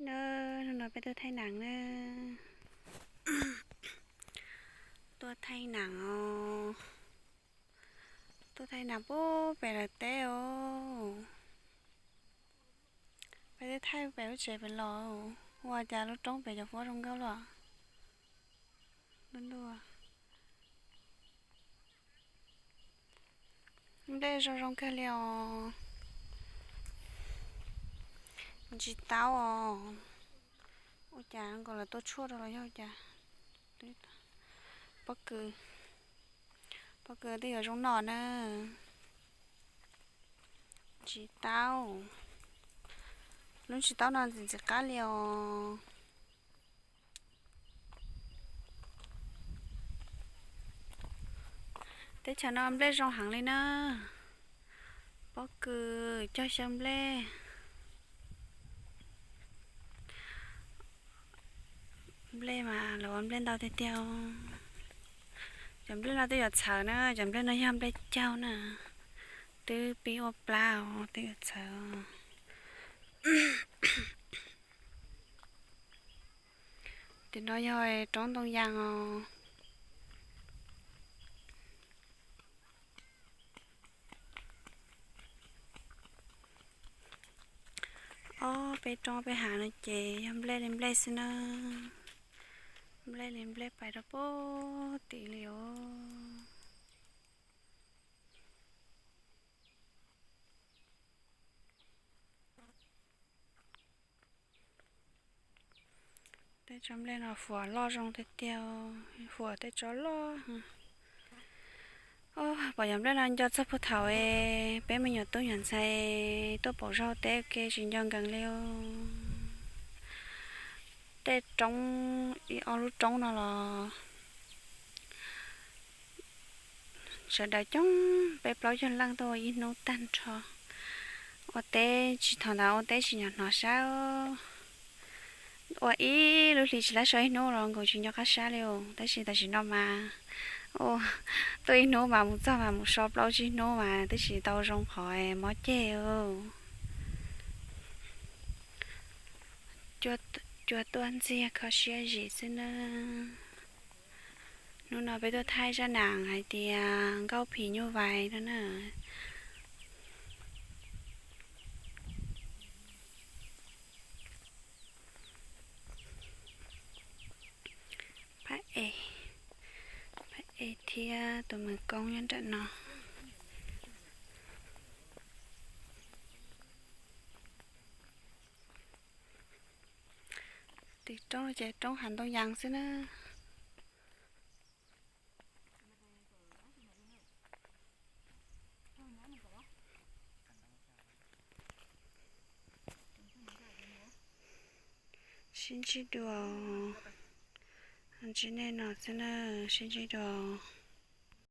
Na, hnub no peb tuaj thaij nam na. Tuaj thaij nam os. Tuaj thaij nam puag pem lawv teb os. Peb twb thaij pem lub tsev pem los, ua cas lub roob pem cov huab zoo nkauj luaj. Nplej zoo zoo kawg li os. Ntsis taub os. Ua cas nkaus lawv tua tshuaj rau los yog cas? Pob kws, pob kws twb yuav zoo noj na. Ntsis taub, lub ntsis taub no ntxim ntxim qab li os. Teb chaws no nplej zoo heev li na. Pob kws cog xyaw nplej. Nplej mas lawv ua nplej ntau tiag tiag. Cov nplej no twb yuav txhawv na, cov nplej no yog nplej caug na. Twb pib ua plab os, twb yuav txhawv. Tim no yog roob ntoo yas os. Ob peb roob peb hav no ces yog nplej li nplej xwb na. Nplej li nplej pais rau puag tim li os. Tej tsob nplej no huam loj zoo tiag tiag, huam tej tsob loj. Pom cov nplej no nco txog puag thaum peb me nyuam tub nyuam ntxhais tuaj pauv zog teb ua ke tsis nco nkees li. Tej roob, ib ob lub roob no los sawv daws coob peb plaub caug leej tuaj ua ib hnub tag nrho. Ua teb tsis, thaum ntawd ua teb tsis nco hnov sab. Ua ib lub hli tsis laib so ib hnub los nkaus tsis nco qab sab li os. Tab sis tam sim no mas tuaj ib hnub mas mus txog mas mus so plaub tsib hnub mas twb tsis tau zoo qhov mob ceg. Cua tuaj ntxiag kho siab zim xwb na. Hnub no peb tuaj thaij zaj nam hais tias nkauj phim nyuj vais no na. Phab e, phab e thiab tus mws koob nyob nram no. Tim roob ces roob hav ntoo yas xwb na. Sib ntsib dua, ntsib nej no xwb na, sib ntsib dua.